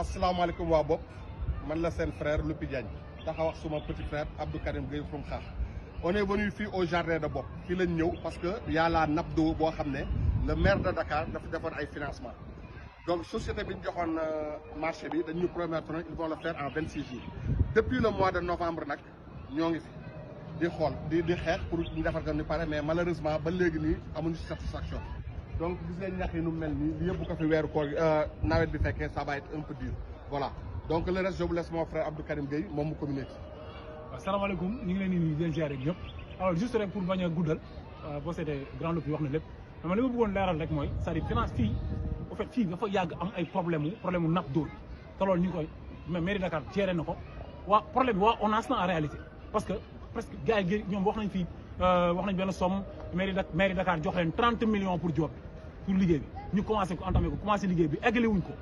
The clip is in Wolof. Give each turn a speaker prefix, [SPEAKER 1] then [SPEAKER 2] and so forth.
[SPEAKER 1] asalaamaaleykum waa bopp man la seen frère Lopi Diagne taxaw wax suma petit frère Abdou Karim Gueye from Xaax on est venu fii au jardin de bopp fii lañ ñëw parce que y a la nappe d'eau boo xam ne le maire de Dakar dafa defoon ay financement donc société bi ñu joxoon marché bi dañu promettre ils vont le faire en 26 jours depuis le mois de novembre nag ñoo ngi fi di xool di xeex pour ñu defar ko ni pare mais malheureusement ba léegi nii amuñu satisfaction donc gis ngeen ñax yi nu mel nii li yëpp ko fi weeru koor nawet bi fekkee ça va être un peu dur voilà donc le reste je vous laisse mon frère Abdou Karim Gueye moom mu communiqué.
[SPEAKER 2] asalaamaaleykum ñu ngi leen di nuyu di leen ziare ñëpp alors juste rek pour bañ a guddal boo seetee grand Lopi wax na lépp dama li ma bëggoon leeral rek mooy c'est-à-dire finance fii au fait fii dafa yàgg am ay problème mu nappe d'eau te loolu ñu ngi koy mais mairie Dakar géré na ko waa problème bi waa ONAS la en réalité parce que presque gars yi ñoom wax nañ fii wax nañ benn somme mairie Dakar jox leen 30 millions pour job pour liggéey bi ñu commencé ko entamé ko commencé liggéey bi eggale wuñ ko